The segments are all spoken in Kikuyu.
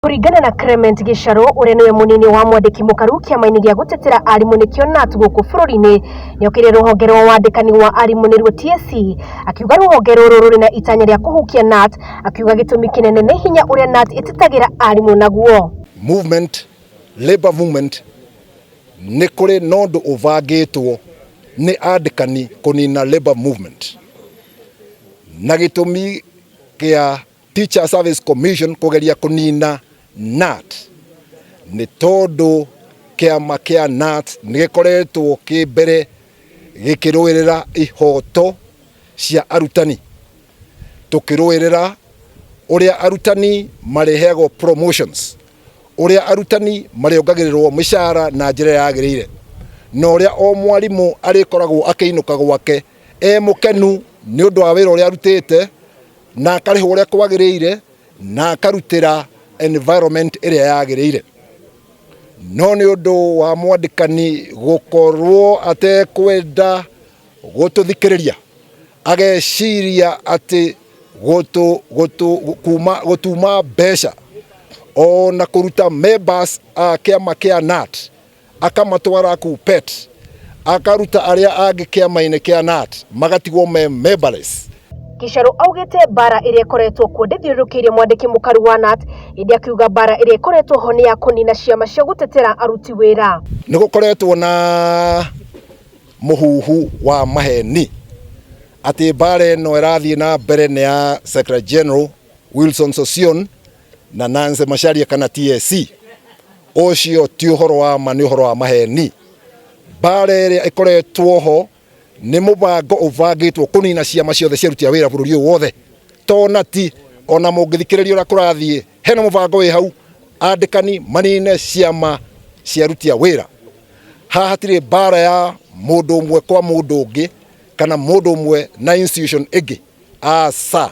Kũringana na Clement Gicharu ũrĩa nĩwe mũnini wa mwandĩki mũkaru kĩama-inĩ gĩa gũtetera arimũ nĩkĩo KNUT gũkũ bũrũri-inĩ, nĩokĩrĩire rũhonge rwa wandĩkani wa arimũ nĩruo TSC, akiuga rũhonge rũrũ rũrĩ na itanya rĩa kũhukia KNUT, akiuga gĩtũmi kĩnene nĩ hinya ũrĩa KNUT ĩtetagĩra arimũ naguo. Movement, labor movement, nĩ kũrĩ na ũndũ ũbangĩtwo nĩ andĩkani kũnina labor movement, na gĩtũmi kĩa Teacher Service Commission kũgeria kũnina KNUT nĩ tondũ kĩama kĩa KNUT nĩ gĩkoretwo kĩ mbere gĩkĩrũĩrĩra ihoto cia arutani, tũkĩrũĩrĩra ũrĩa arutani marĩheagwo promotions, ũrĩa arutani marĩongagĩrĩrwo mĩcara na njĩra yagĩrĩire, na ũrĩa o mwarimũ arĩkoragwo akĩinũka gwake e mũkenu nĩ ũndũ wa wĩra ũrĩa arutĩte, na akarĩhwo ũrĩa kwagĩrĩire, na akarutĩra environment ĩrĩa yagĩrĩire. No nĩ ũndũ wa mwandĩkani gũkorwo atekwenda gũtũthikĩrĩria, ageciria atĩ gũtuma mbeca ona kũruta members a kĩama kĩa KNUT akamatwara KUPPET, akaruta arĩa angĩ kĩama-inĩ kĩa KNUT magatigwo me memberless. Gicharu augĩte mbara ĩrĩa ĩkoretwo kuo ndĩthiũrũrũkĩirie mwandĩki mũkaru wa KNUT, ĩndĩ akiuga mbara ĩrĩa ĩkoretwo ho nĩ ya kũnina ciama cia gũtetera aruti wĩra. Nĩ gũkoretwo na mũhuhu wa maheni atĩ mbara ĩno ĩrathiĩ na mbere nĩ ya Secretary General Wilson Sossion na Nancy Macharia kana TSC. Ũcio ti ũhoro wa ma, nĩ ũhoro wa maheni. Mbara ĩrĩa ĩkoretwo ho nĩ mũbango ũbangĩtwo kũnina ciama ciothe cia aruti a wĩra bũrũri ũyũ wothe. Tona ti ona mũngĩthikĩrĩria ũrĩa kũrathiĩ, hena mũbango wĩ hau, andĩkani manine ciama cia aruti a wĩra. Haha hatirĩ mbara ya mũndũ ũmwe kwa mũndũ ũngĩ kana mũndũ ũmwe na institution ĩngĩ, aca,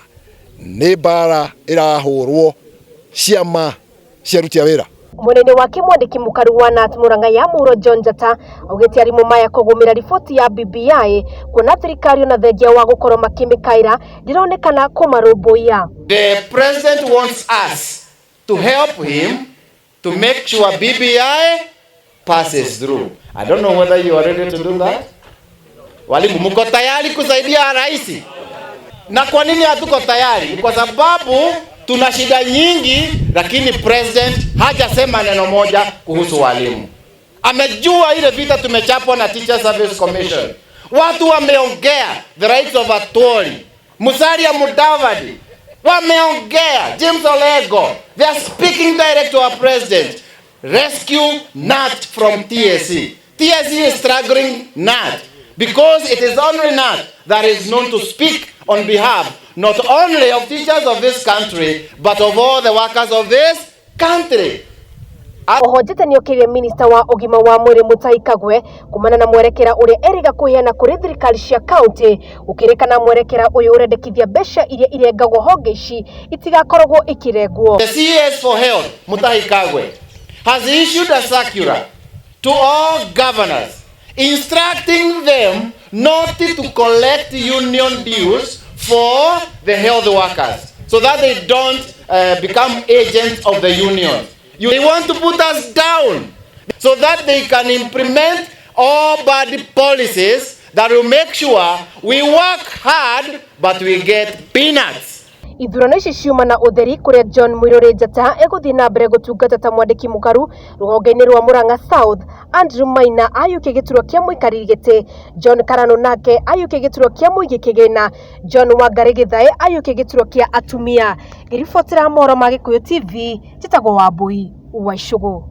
nĩ mbara ĩrahũrwo ciama cia aruti a wĩra. Mwena-inĩ wake, mwandĩki mũkaru wa KNUT Murang'a ya Mũhuro John Njata augĩte arimũ maya kũgũmĩra riboti ya BBI, kuona thirikari ona thengia wa gũkorwo makĩmĩkaĩra ndĩronekana kũmarũmbũiya. The president wants us to help him to make sure BBI passes through. I don't know whether you are ready to do that. Walimu, mko tayari kusaidia rais? Na kwa nini hatuko tayari? Kwa sababu tuna shida nyingi, lakini president hajasema neno moja kuhusu walimu. Amejua ile vita tumechapwa na Teacher Service Commission. Watu wameongea, the rights of Atwoli, Musalia Mudavadi wameongea, James Olego, they are speaking direct to our president. Rescue KNUT from TSC. TSC is struggling KNUT because it is only KNUT that is known to speak on behalf not only of teachers of this country but of all the workers of this country. Oho Njata nĩokĩrĩire minista wa ũgima wa mwĩrĩ Mutahi Kagwe kumana na mwerekera ũrĩa erĩga kũheana kũrĩ thirikari cia kaunti, gũkĩrĩkana mwerekera ũyũ ũrendekithia mbeca iria irengagwo honge ici itigakoragwo ikĩrengwo. The CS for Health, Mutahi Kagwe, has issued a circular to all governors instructing them not to collect union dues for the health workers so that they don't become agents of the union. They want to put us down so that they can implement all bad policies that will make sure we work hard but we get peanuts. Ithurano ici ciuma na ũtheri kũrĩa John Muiruri Njata egũthiĩ na mbere gũtungata ta mwandĩki mũkaru rũhonge-inĩ rwa Murang'a South, Andrew Maina ayũkie gĩturwa kĩa mũikarĩri gĩtĩ, John Karano nake ayũkie gĩturwa kĩa mũigi kĩgĩna, John Wangari Githae ayũkie gĩturwa kĩa atumia. Ngĩribotera mohoro ma Gĩkũyũ TV, njĩtagwo Wambui wa Icũgũ.